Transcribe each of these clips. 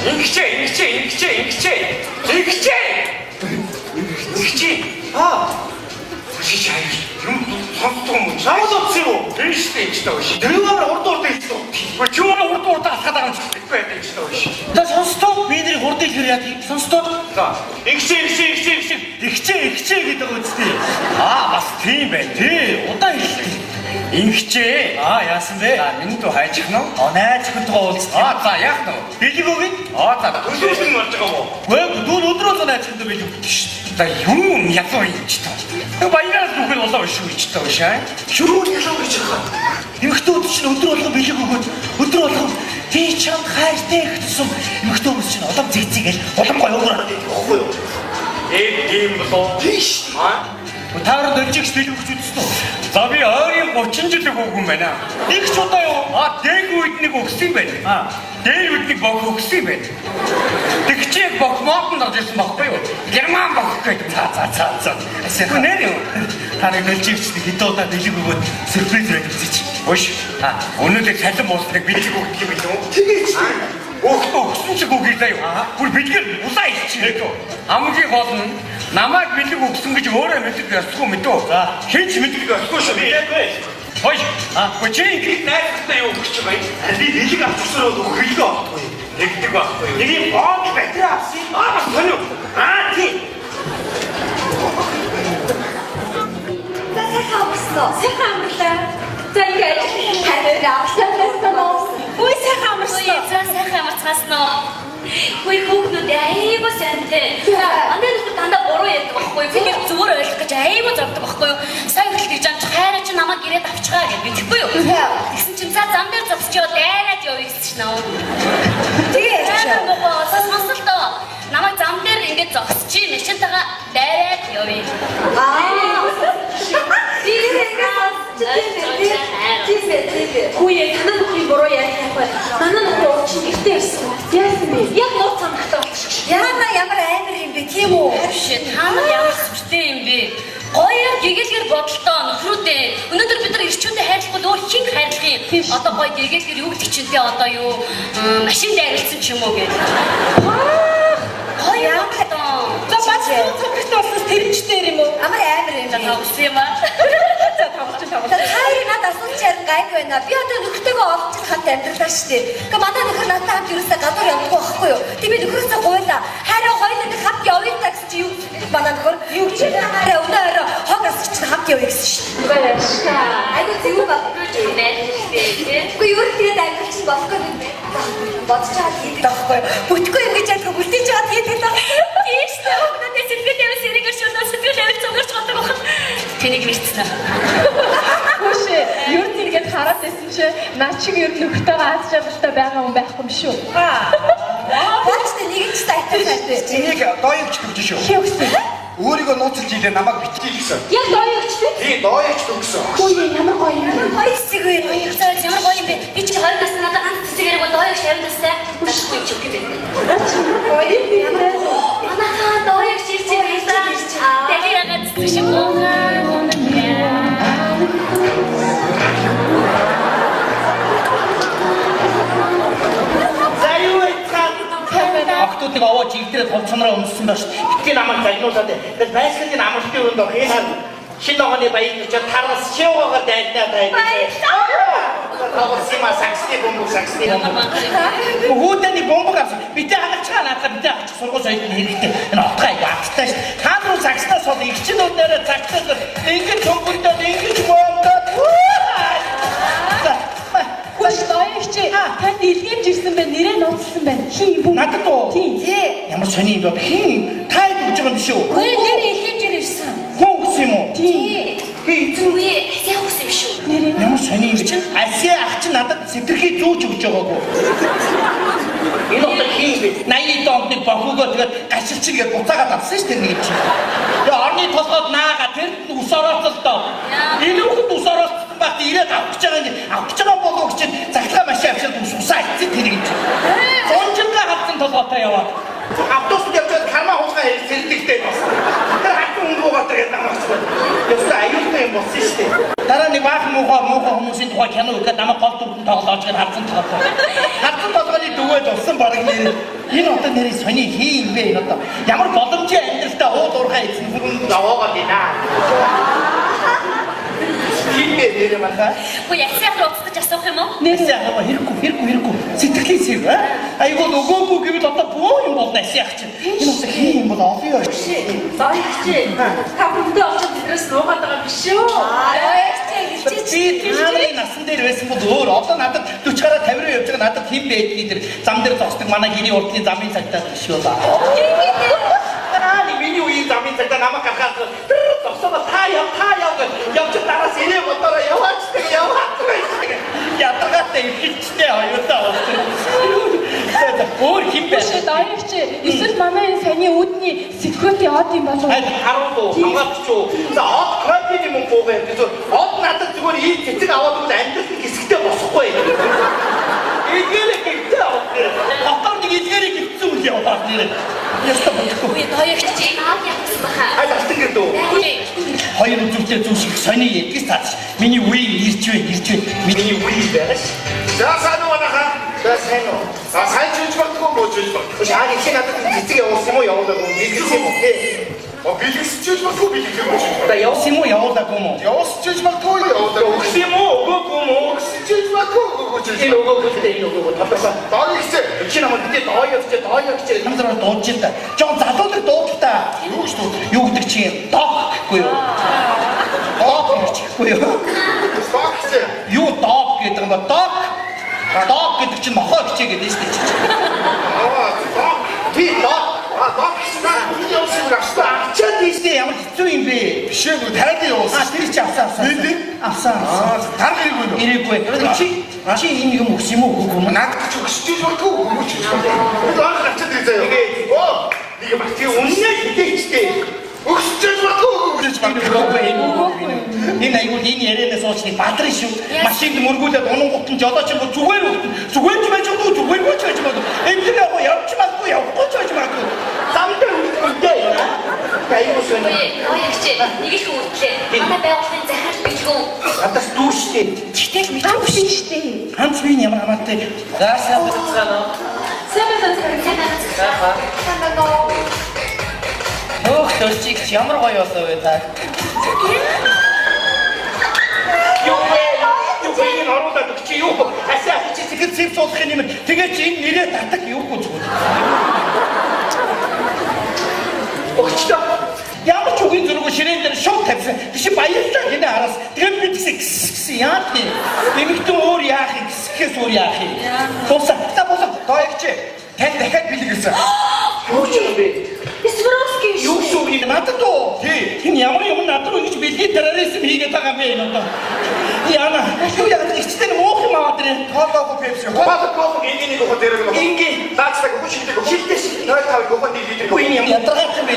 Ингэчээ, ингэчээ, ингэчээ, ингэчээ. Ингэчээ. Ингэчээ. Аа. Чи чай юм сонсдоо юм уу? Намд утсан юм уу? Тийм шүү дээ, ингэж таа биш. Тэр урд урд хэлсэн үү? Чи өөрөө урд урд алхаад байгаа юм чи байдаг ингэж таа биш. За сонсдоо. Би нэр хурд хэлэхээр яа тийм сонсдоо. За. Ингэчээ, ингэчээ, ингэчээ, ингэчээ. Тэгчээ, ингэчээ гэдэг үстэй. Аа, бас тийм байна. Тий, удаан хэлсэн. Ингэчээ. Аа, яасан бэ? За, миний дүү хайчих нь. Аа, найз охинтойгоо уулзсан. Аа, за яах нь вэ? Бэлэг өгнө. Аа, за төлөөлөн болж байгаа юм уу? Үгүй дүү өдөр болгон найз охинтой бэлэг өгдөг шүү дээ. За, юм ялуу юм чи таа. Тэг баяраас нүхэл болоо шүү чи таа биш аа. Юу ялуу гэж байгаа. Эмэгтэйүүд чинь өдөр болгон бэлэг өгөөд өдөр болгон би чамд хайртай их тусам эмэгтэй хүмүүс чинь улам зэгцээгээл улам гоё өгөрөөд байдаг байхгүй юу? Ээ, тийм болоо. Тийм шүү. Аа. Та нарт өлжигч бэлэг өгч үзсэн үү? За би ойрын 30 жил өгөөгүй юм байна. Нэг ч удаа юу? Аа, дээр үед нэг өгсөн юм байна. Аа. Дээр үед нэг бог өгсөн юм байна. Тэгчээ бог модон орж ирсэн байхгүй юу? Герман бог гэдэг. За за за за. Үгүй нэр юм. Та нэг өлжигч нэг хэдэн удаа бэлэг өгөөд сюрприз байж үзье чи. Өш. Өнөөдөр цалин буусныг бэлэг өгдөг юм билүү? Тэгээч. Өгтөө өгсөн ч үгүй заяа. Бүр бэлгээр улаан илчихээ. Хамгийн гол нь намайг бэлэг өгсөн гэж өөрөө мэддэг ёсгүй мэдүү. За. Хэн ч мэддэг ёсгүй шүү. Мэдээгүй. Хойш. Аа. Чи ингэж найзтай юу өгч байгаа юм? Би бэлэг авчихсаар бол өгөх хэлгээ олдохгүй. Нэгдэг байхгүй юу? Нэг юм бомб батарей авсан. Аа бас сонио. Аа тий. За сайхан амарсан уу? Сайхан амарлаа. За ингээ ажил Харин авсан байсан уу? Үгүй сайхан амарсан. За сайхан амарцгаасан уу? Үгүй хүүхнүүд айгүй сайнтай. Манай нөхөр дандаа буруу ярьдаг байхгүй юу? Би нэг зүгээр ойлгох гэж айгүй зовдөг байхгүй юу? Сая хүртэл гэж амч хайраа чи намайг ирээд авчгаа гэж би тэгэхгүй юу? Тэгсэн чинь за зам дээр зогсож яваа дайраад явъя гэсэн чинь наа. Тэгээ Амар ярьчих. мохоо за сонсолтоо. Намайг зам дээр ингэж зогсчих, машинтайгаа дайраад явъя. Аа. Би ингэ сонсчих тийм ээ. Тийм ээ, тийм ээ. Үгүй ээ, танаа нөхрийн буруу ярих яах вэ? Манай нөхөр уучин гэртээ ирсэн. Яасан бэ? Яг нууц самхтай болчих. Яна ямар амар юм бэ тийм үү? Биш та нар ямар сүртэй юм бэ? Гоёор гэгээлгэр бодолтой нөхрүүдээ. Өнөөдөр бид нар ирчүүдээ хайрлахгүй өөр хэн хайрлах юм? Тийм шүү. Одоо гоё гэгээлгэр юу гэдэг чинь те одоо юу машин дайрлсан ч юм уу гэх. Гоё бодолтой. За бац нууц самхтай болсноос тэрэнчтэй юм уу? Амар амар юм За бэ. тавсан юм аа. За тавч тавч. За хайрыг надад асууж харин гайгүй байна. Би одоо нөхөртөөгөө олон жил хамт амьдралаа шүү дээ. Гэхдээ манай нөхөр надтай хамт ерөөсөө гадуур явдаггүй байхгүй юу? Тийм би нөхрөөсөө гуйлаа. Хайраа хоёулаа нэг хамт явъя та гэсэн чи юу манай нөхөр юу гэж хараа өнөө орой хог асч чинь хамт явъя гэсэн шүү дээ. Баярлалаа. Айгу зөв баг. Найрлээ. Үгүй ер нь тэгээд амьдрал чинь болохгүй юм байна. Бодож байгаа хийдэг байхгүй юу? Бүтгүй юм гэж ядгүй бүтээж байгаа хийдэг байхгүй юу? Тийм шүү дээ. Хүүхдүүдээ сэтгэл явал сэрийгэр шүлөө сэтгэл явал цугарч годог бахад. Тэнийг мэдсэн. Хүүшээ, ер нь ингээд хараад байсан чи над шиг ер нь нөхөртөөгөө аз жаргалтай байгаа хүн байхгүй юм шүү. Болж тэ нэг ч сайтар сайтай. Энийг дооёгч төгж шүү. Хин өгсөн? Өөрийгөө нууцлж илээ намайг битгий гэсэн. Яг дооё өгчтэй. Тий, дооёгч төгсөн. Хүүе ямар гоё юм. Хоёр хэсэг вэ? За ямар гоё юм бэ? Би чи 20 настай надад ганц цэцэг яриаг дооёг 50 настай. Зачихгүй юм чи үгүй бэ? Гоё юм бэ. Манайхаа дооёг ширч байсан. Тэгээд яагаад цэцэг шиг муухан. За юу яцгаа? Охтуудыг овоо чигдрээ товцонороо өмссөн ба шүү. Битгий намайг загнуулаад. Тэгэл байсгалын амралтын өрөөнд орох юм. Шинэ огооны баян очоод тараас шивгаагаар дайдаа дайдаа. Тоглосон юм а саксны бөмбөг саксны бөмбөг. Хүүтэний бөмбөг авсан. Битээ хагалцгаа наадаа битээ хагалчих сургууль соёлын хэрэгтэй. Энэ отгоо айгу аттай шүү. Та нар руу сакснаас бол эгчнүүд нэрээ сакснаас ингэж хөнгөндөө ингэж бөмбөг. За. Хүүш дооё өгчээ. Танд илгээмж ирсэн байна. Нэрээ нууцлсан байна. Хин юм бүү? Надад уу? Тийм. Тий. Ямар сони юм бэ? Хин та хэд өгч байгаа юм биш үү? Үгүй нэрээ илгээмжээр ирсэн. Хүн өгсөн юм уу? Тийм. Хин эзэн Үгүй асиа өгсөн юм шүү. Нэрээ. Ямар сони юм бэ? Асиа ах чинь надад сэтэрхий зүүж өгч байгаагүй. Энэ одоо хин юм бэ? 80 онд нэг бохогоо тэгээд гашилчин гэж буцаагаад авсан шүү дээ нэг чинь. Тэгээ орны толгойд наага тэр нь ус орооцолдоо. Энэ хүүхэд ус орооцсон байх ирээд авах гэж байгаа юм. Авах гэж байгаа болов гэж чинь захилгаа машин авчирд ус усаа ицсэн тэр юм чинь. Зунжингаа хатсан толгойтой яваад. Автобусд явж байгаад карма хулгай сэрдэгтэй бас. Тэр хатан хүн буугаад тэгээд намайг ч. Ёстой аюултай юм болсон шүү дээ. Дараа нэг баахан муухай муухай хүмүүсийн тухай кино үзээд намайг гол дүрдэн тоглоож гээд хатсан толгой. Хатсан толгойн дөвөөд болсон баг нэр. Энэ одоо нэрээ сони хий юм бэ энэ одоо ямар боломжийн амьдралдаа уул уурхай эзэн бүрэн даваагаад байна. Хин бэ нэрээ махаа? Үгүй ясаа руу уцтаж асуух юм уу? Нэрээ яхаа хэрэггүй сэтгэлийн сэв аа. Айгуу нөгөөгүй гэвэл одоо бөө юм болно асиах чинь. Энэ одоо хий юм бол олё. Зоогч та бүхэндээ очоод тэднээс нуугаад байгаа биш үү? Зоогч хэлчихэж. Би та нарын насан дээр байсан бол өөр одоо надад 40 гараа 50 руу явж байгаа надад хэн байдгийг тэр зам дээр зогсдог манай гэрийн урдны замын цагтаа биш үү? Аа нэг миний үеийн замын цагтаа намайг гаргаад зогсоогоо та яв гэж явж дараас ирээ бодороо яваач тэг яваач гэж ядаргаатай ихэлчтэй хоёулаа болсон. Өөр хэн бэ? Биш даяарч эсвэл манай энэ саяны үүдний сэтгүүтийн од юм болов уу? Аль харууд уу, хамгаалч уу. За од кофений мөнгө уугаа юм. Зүгээр од надад зүгээр ийм цэцэг аваад өгвөл амьдрал нэг хэсэгтээ босохгүй. Эдгээрээ гівтээ аваад нэр. Хотоор нэг эдгээрээ гівцэн үл яваад нэр. Ястаа бодохгүй. Үгүй даяарч чи аав явсан баха. Аль алтан гэр дөө. Хоёр үзүүртэй зүү шиг сони ядгис цааш. Миний үе ирж вэ, ирж вэ. Миний үе байгаа ш. За сайн уу манайхаа? За сайн уу? За сайн ч хийж магадгүй муу ч хийж магадгүй. Шаа их надад цэцэг явуулсан юм уу, явуулаагүй юм? Бэлгэсэн юм уу? Бэлгэсэн ч хийж магадгүй, бэлгэсэн ч. За явуулсан юм уу, явуулаагүй юм уу? Явуулсан ч хийж магадгүй, явуулаагүй. Өгсөн юм уу, өгөөгүй юм уу? Өгсөн ч хийж магадгүй, өгөөгүй ч. Энэ өгөөгүй л дээ, энэ өгөөгүй. Тодорхой. Дооёгч. Чи намайг битээ дооёгч, дооёгч. Намдраар дуудаж та. Жон залуулаг дуудал та. Юу гэж дуудах? Юу гэдэг чи юм? Док гэхгүй юу? Док гэхгүй юу? Док гэж. Юу док гэдэг юм ба? Док. Док гэдэг чинь нохоо хичээ гэдэг шүү дээ. Аа, док. Би док. Аа, док гэсэн чинь явуулсан юм авсан. Авчаад тийшээ ямар хэцүү юм бэ? Биш ээ, нү тайлан явуулсан. Аа, тэр чи авсан авсан. Мэдээ? Авсан. Аа, тарга ирээгүй нүү? Ирээгүй. Чи энэ юм өгсөн юм уу үгүй юм? Надад ч өгсөж магадгүй, өгөөгүй ч магадгүй. Би доор авчаад ирээ заяа. Оо, нэг юм чи үннээ хилээчтэй. Өгсөж магадгүй, өгөөгүй ч магадгүй. Энэ аюул энэ ярианаас ууч нэг бадрын шүү. Машинд мөргүүлээд унан гутан жолооч юм зүгээр өгтөн. Зүгээр ч байж магадгүй, зүгээргүй ч байж магадгүй. Энд яг явж магадгүй, явахгүй ч байж магадгүй. Зам дээр үлдээ. Аюул шүү. Даяарч нэг л үлдлээ. Манай байгууллагын захирал бэлгүүн. Надаас дүүштэй. Тэгтэл Ганц мэдгүй биш дээ. Ганц би ямар хамаатай. За сайн байцгаана уу? Сайн байна уу? Сайн байна. За ха. Сайн байна уу? Хөөх дөржиг ямар гоё болов вэ та? Юу вэ? Юу вэ? Оруулаад өгч юу? Асаа чи сэтгэл зэв суулгах юм. Тэгээ чи энэ нэрээ татах юугүй зүгээр. Өгчлөө. Ямар ч үгийн зөрүүг ширээн дээр шууд тавьсан. Биш баярлалаа гинэ араас. Тэгээд би тэгсэн гэсэн яа тийм. Эмэгтэн өөр яах юм гэсгэхээс өөр яах юм. Бууса. За бууса. Дооёгч. Тань дахиад бэлэг ирсэн. Юу ч юм бэ? Сваровский Юу шүү юм надад уу? Тий. Энэ ямар юм надад руу ингэж бэлгийн терроризм хийгээд байгаа юм бэ энэ одоо. Яна, юу яагаад ихчтэй муух юм аваад ирээ. Тоолоогүй Пепси. Кола энгийн нэг ухаан дээр нэг. Энгийн. Наацдаг ухаан шилдэг. Шилдэг шилдэг. 0.5 ухаан 1 литр. Үгүй энэ юм ядаргаатай юм бэ?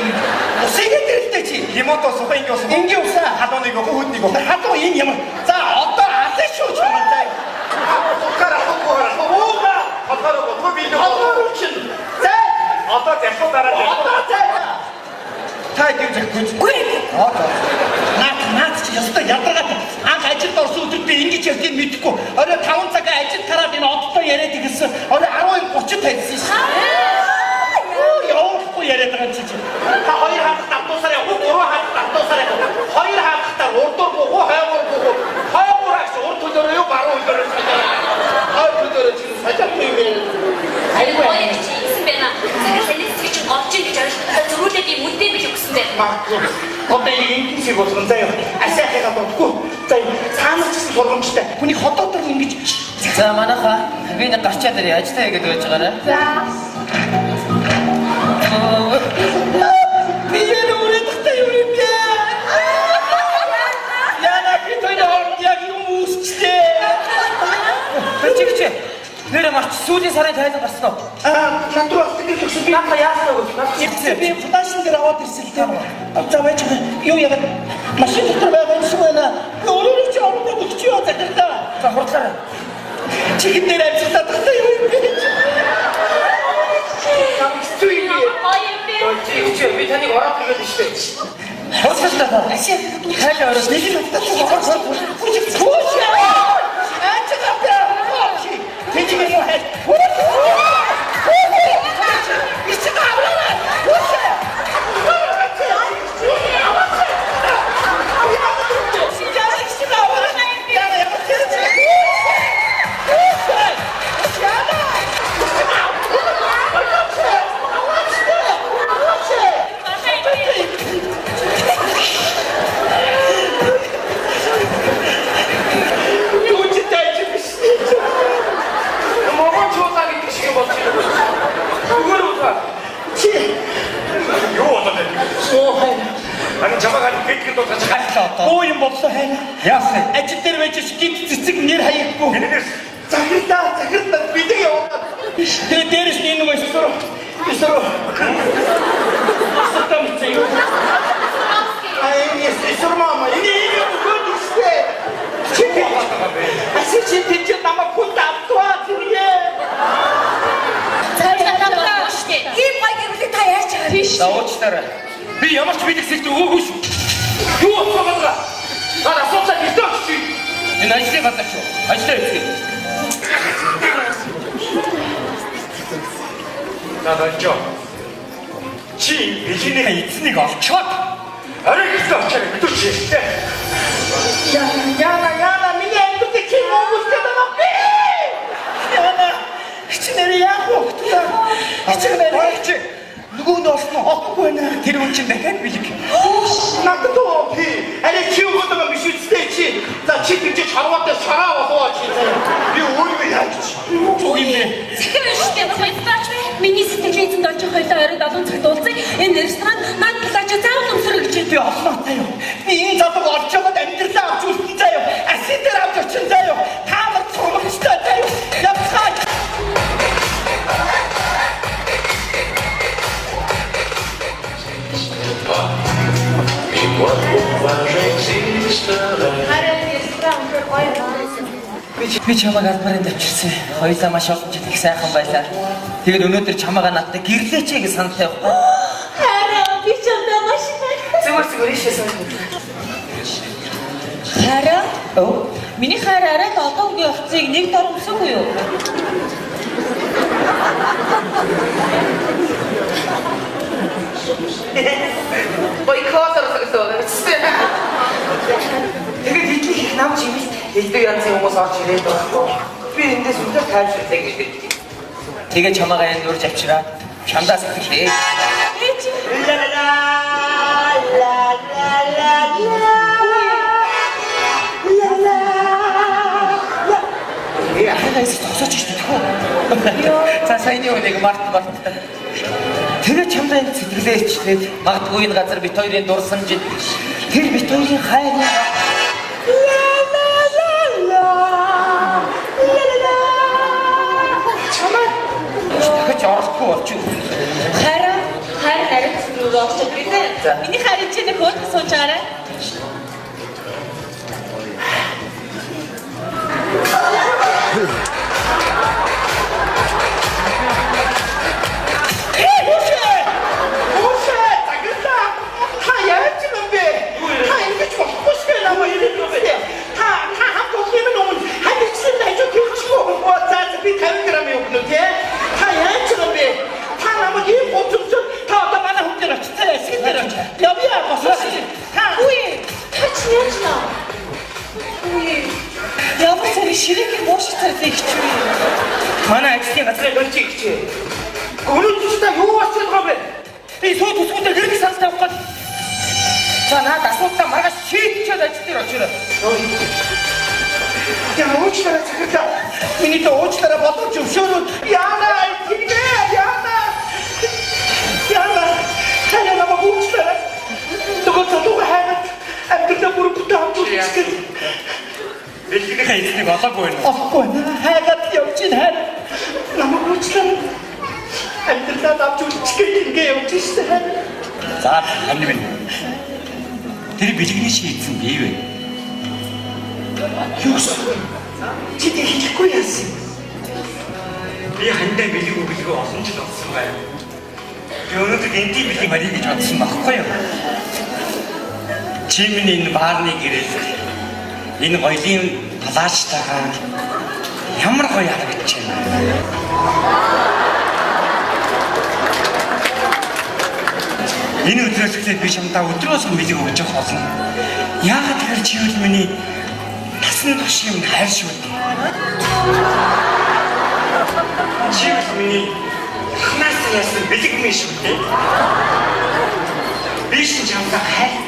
Усыг дэрэлтэй чи. Лимон ус ухаан энгийн ус. Энгийн усаа. Халуун нэг ухаан хөд нэг ухаан. Халуун энэ ямар. За одоо алан шүү чамаа заа. Тухаар ахуйгүйгээр Ууга. Толгоор бодгоо би нэг. Толгоор чинь. За. Одоо залхуу дараа. Одоо за. Та тэр зэхгүй. Үгүй. Наад чи ёстой ядаргаатай. Анх ажилд орсон өдөр би ингэж ярьдгийг мэдэхгүй. Орой 5 цагаа ажилд тараад энэ одтой яриад ирсэн. Орой 11:30 тавьсан шээ. Явахгүй яриад байгаа чи. Та хоёр хаалт автобусаар явах уу? Гурван хаалт автобусаар явах уу? Хоёр хаалтаар урдуур буух уу? Хойгуур буух уу? Хойгуур агш урд төлөөрөө юу? Баруун төлөөрөө сажаа. Хой төлөөрөө чи сажаагүй юм яриад. Айгүй. Даяарч ийсэн байна. Захирал энэ чинь голж ин гэж ойлголоо. Зөрүүлээд ийм үнэтэй бэлэг өгсөн байх. Магадгүй. Одоо энэ шиг болгон заяа. Асаахыгаа бодгүй. За цаанаас ч гэсэн сургамжтай. Хүний хотоотор ингэж За манайхаа би нэг гарчаад ирээ ажиллаа хийгээд байж байгаарай. За. Би энэ үрээдхтэй юм юм бэ? Яна би тойд орд яг юм үүсчлээ. Дөржигч нэр марч сүүлийн сарын тайлан гарсан уу? Аа, над руу алтан гэр төгсөн би Наха яасан уу? Наха би флашн дээр аваад ирсэн л дээ. За байж байгаа. Юу яагаад машин дотор байгаа юм шиг байна. Би өөрөөр чи орондоо өгч юу захирлаа. За хурдлаарай. Чихэн дээр ажиллаад тахтай юу юм бэ? Хэцүү юм бэ? Гоё юм бэ? Дөржигч би таныг ороод ирээд шүү дээ. Хурдлаа та. Тайлан ороод Нэг нь автаад хурд. Аач гапя. Тэжиг юм уу? хаяггүй. Захирлаа, захирлаа бэлэг явуулаад. Тэгээ дээрэс нь энэ нөгөө эсрэг. Эсрэг. Асуултаа мэдсэн юу? Ай, эсрэг мама, энэ юм өгөөд үстэй. Чи Аси чи тийч намайг хүнд автваа тэргээ. Захирлаа болов шүү дээ. Ийм гой гэрүүлэг та яаж байгаа вэ? За уучлаарай. Би ямар ч бэлэг сэлт өгөөгүй шүү. Юу болсон бэ? Наад асуултаа хэлдэг чи. Энэ ажлын газар шүү. Ажлаа хийцгээе. За болжоо. Чи бэлгийнхээ эзнийг олчоод орой гэртээ очиад мэдүүч шээ. Яна, яна, миний амьдралыг чи муугуулж байгаа би. Яна, чи нэр яах вэ? Чи нэр чи нөгөө нь олсон уу? Олохгүй байна. Тэр хүн чинь дахиад бэлэг. Надад уу би. Арай чи өгөөд байгаа биш үстэй чи. За чи тэгж шарваатай шараа болов чи. Би өөрийгөө яаж чи? Зүг юм бэ? Захир шүү дээ. Баярлалаач бэ. Миний сэтгэлийн эзэнд олж хоёлоо орой 7 цагт уулзъя. Энэ ресторан над плаж заавал өмсөрөө гэж. Би олноо заяа. Би энэ залууг олж байгаад амьдралаа авч үлдэн заяа. Аси дээр авч очин заяа. Та нар цуглах ёстой заяа. Явцгаа. Et moi, pourquoi j'existerais? Би чамайг албарын тавьчихсан. Хоёулаа маш олон жил их сайхан байлаа. Тэгээд өнөөдөр чамайгаа надтай гэрлээч гэж санал тавихгүй. Хараа би чамдаа маш их баярлалаа. Зүгээр зүгээр ийшээ сууж. Хараа Өө. миний хайр арай л одоо үгийн хувцсыг нэг дор өмсөөгүй юу? Тэгээд хэдний их нам чимэлт элдв янзын хүмүүс орж ирээд байхгүй. Би эндээс үнээр тайвширлаа гэж хэлдэг. Тэгээд чамайгаа энэ урьж авчираад чамдаа сэтгэлээ. Ээж Ла ла ла ла ла ла. Ла ла. Ээ ахыгаа эсэх зогсооч шүү дээ. За саяны үнийг март. Тэгээд чамдаа энэ сэтгэлээ ичлээд магадгүй энэ газар бит хоёрын дурсан жид тэр бит хоёрын хайр Ла ла ла ла. Ла ла ла. Чамаа дахиж оролцохгүй болчих. Хараа хайр арай рүү орчих гэдэг. Миний хайр чинь хөөрхөн сууж байгаарай. Ээ, хүүшээ! Хүүшээ, загирлаа. Та яаж юм бэ? Та ингэж болохгүй шүү дээ, намайг ирээд үстэй. Та хамт болох юм өмнө хадичсан хажуу тавьчихгүй. Оо, за би 50 грамм өгнө тий. Та яаж юм бэ? Та намайг ийм гомцсон. Та одоо манай хүн дээр очив. Эсгэн дээр очив. Явъя босоо. Та Үгүй та чи яаж наа? Үгүй ямар зэрэг ширэгийн муу шиг зэрэг ихч үү? Манай ажлын газрыг болж ихч. Өнөөдөр чи та юу болчиход байгаа юм бэ? Би суу төсгүүдээр хэрэг санал тавих гол. За наад асуултаа маргааш шийдчихэд ажил дээр очиорой. Яа, уучлаарай захирлаа. Миний дөө уучлаарай боловч зөвшөөрөөд яана тэгнэ яана. Яана та намайг уучлаарай. Нөгөө залууга хайгаад амьдралаа бүр бүтэн хамтуулчих гэж. Бэлгийнхээ эзнийг олоогүй байна. Олохгүй байна. Хайгаад явж ин хайр. Намайг уучлаарай. Амьдралаа авч үлдчих гэж ингэ явж шээ хайр. За амны минь. Тэр бэлгний шийдсэн бий вэ? Юу вэ? Чи тэг хэлэхгүй яасан? Би хандаа бэлэг өглөгөө олон жил болсон байна. Би өнөөдөр энтийн бэлгийг марий гэж бодсон байхгүй юу? Чи минь энэ баарны гэрэл энэ гоёлын плажтайгаа ямар гоё харагдаж байна. Энэ өдрөөс эхлээд би чамдаа өдрөөс бэлэг өгч явах болно. Яагаад тэгэхээр чи үл миний насан турш юм хайр шүү дээ. Чи үл миний ханаас яасан бэлэг минь шүү дээ. Би шин чамдаа хайртай.